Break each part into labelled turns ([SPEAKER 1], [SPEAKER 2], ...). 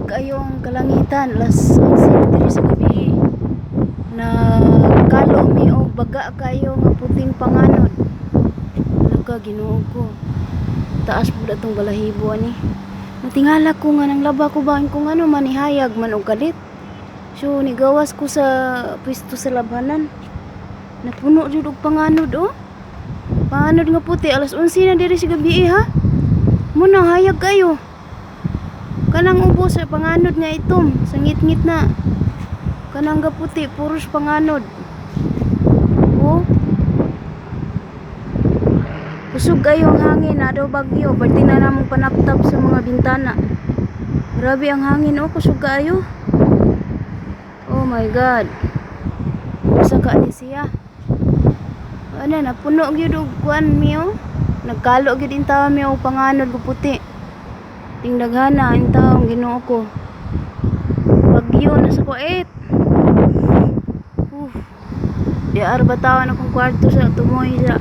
[SPEAKER 1] Kusog kayo ang kalangitan, alas 11 na diri sa gabi. Nagkalo mi og baga kayo nga puting panganod. Nagka Ginoo ko. Taas pud atong balahibo ani. Natingala ko nga nang laba ko ba kung ano man ihayag man og kalit. So nigawas ko sa pwesto sa labhanan. Napuno jud og panganod, oh. Panganod nga puti, alas 11 na diri sa gabi, ha. Muna hayag kayo. Kanang ubos sa panganod nga itom, sa ngit-ngit na. Kanang gaputi, puros panganod. Oh. Kusog kayo ang hangin, na daw bagyo, parte na namong panaptap sa mga bintana. Grabe ang hangin, oh, kusog kayo. Oh my God. Usa ka ni siya. Ano, napuno gyud og kuan mi, oh. Nagkalo gyud in tawo mi og panganod og puti. Tingdaghana in taong Ginoo ko. Bagyo na sa Kuwait. Uf. Di arba tawan akong kwarto sa tumoy sa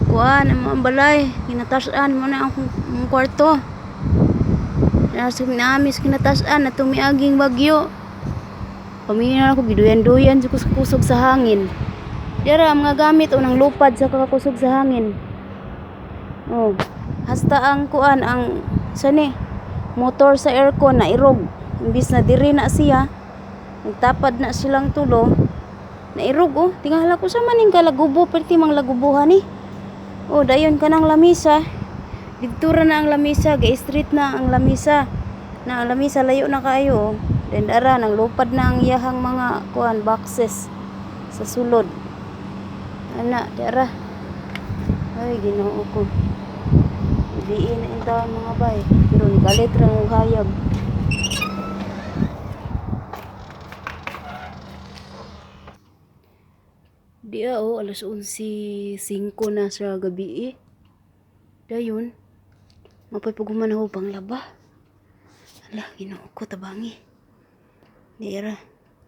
[SPEAKER 1] kuan ang mga balay. Kinatasan mo na akong akong kwarto. Nasa namis kinatasan na tumiaging bagyo. Paminaw ako, giduyan-duyan sa kusog sa hangin. Dira ang mga gamit o nang lupad sa kakakusog sa hangin. Oh, hasta ang kuan ang sani motor sa aircon na irog. Imbis na diri na siya, nagtapad na silang tulo. Nairog, oh, tingala ko sa maning kalagubo, perti mang lagubuhan ni. Oh, dayon kanang lamisa. Didto ra na ang lamisa, ga-street na ang lamisa. Na ang lamisa layo na kaayo, oh. Then dara nang lupad na ang iyahang mga kuan boxes sa sulod. Ana, dara. Ay, Ginoo ko. Diin na intawn, mga bay. Pero ni kalit ra og hayag. Di oh, alas 11:05 na sa gabi eh. Dayon, mapay paghuman ako pang laba. Ala, Ginoo ko, tabangi. Dira.